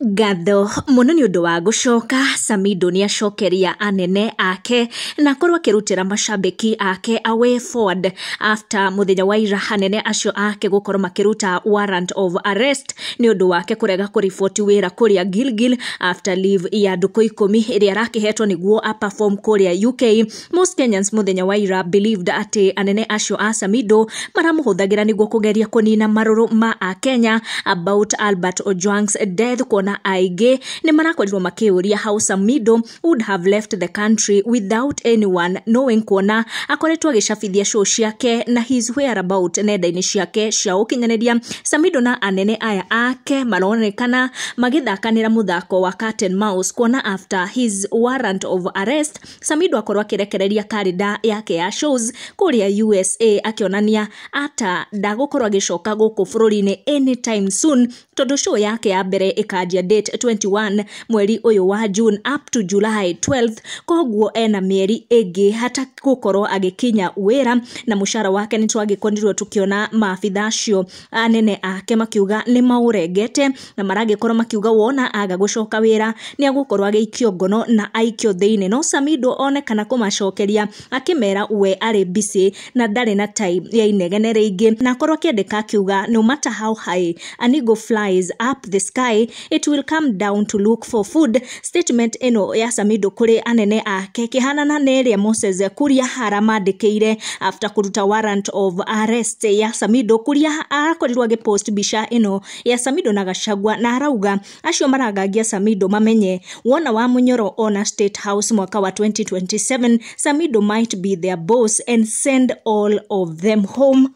Ngatho mũno nĩ ũndũ wa gũcoka. Samidoh nĩ acokeria anene ake na akorwo akĩrutĩra macambĩki ake a way forward after mũthenya wa ira anene acio ake gũkorwo makĩruta warrant of arrest nĩ ũndũ wake kũrega kũriboti wĩra kũrĩa Gilgil after leave ya ndukũ 10 ĩrĩa arakĩhetwo nĩguo a perform kũrĩa UK. Most Kenyans mũthenya wa ira believed atĩ anene acio a Samidoh maramũhũthagĩra nĩguo kũgeria kũnina marũrũ ma akenya about Albert Ojwang's death, kuona aingĩ nĩ marakorirwo makĩũria how Samidoh would have left the country without anyone knowing, kuona akoretwo agĩcabithia show ciake na his whereabout nenda-inĩ ciake cia ũkinyanĩria. Samidoh na anene aya ake maronekana magĩthakanĩra mũthako wa cat and mouse, kuona after his warrant of arrest Samidoh akorwo akĩrekereria karenda yake ya shows kũrĩa USA, akĩonania ata ndagũkorwo agĩcoka gũkũ bũrũri-inĩ anytime soon, tondũ show yake ya mbere ĩkanjia date 21 mweri ũyũ wa June up to July 12th. Koguo ena mĩeri ĩngĩ hata gũkorwo agĩkinya wĩra na mũcara wake. Nĩ twagĩkorirwo tũkĩona maabitha acio anene ake makiuga nĩ maũrengete na maragĩkorwo makiuga wona aga gũcoka wĩra nĩ agũkorwo agĩikio ngono na aikio thĩinĩ. No Samidoh onekana kũmacokeria akĩmera we arĩ busy na ndarĩ na time ya inegene rĩingĩ, na akorwo akĩandĩka akiuga, "No matter how high an eagle flies up the sky, it will come down to look for food." Statement ĩno ya Samidoh kũrĩ anene ake kĩhanana na ĩrĩa Moses Kuria aramandĩkĩire after kũruta warrant of arrest ya Samidoh. Kuria arakorirwo agĩpost mbica ĩno ya Samidoh na Gachagua na arauga acio marangagia Samidoh mamenye wona wa Munyoro ona State House mwaka wa 2027, Samidoh might be their boss and send all of them home.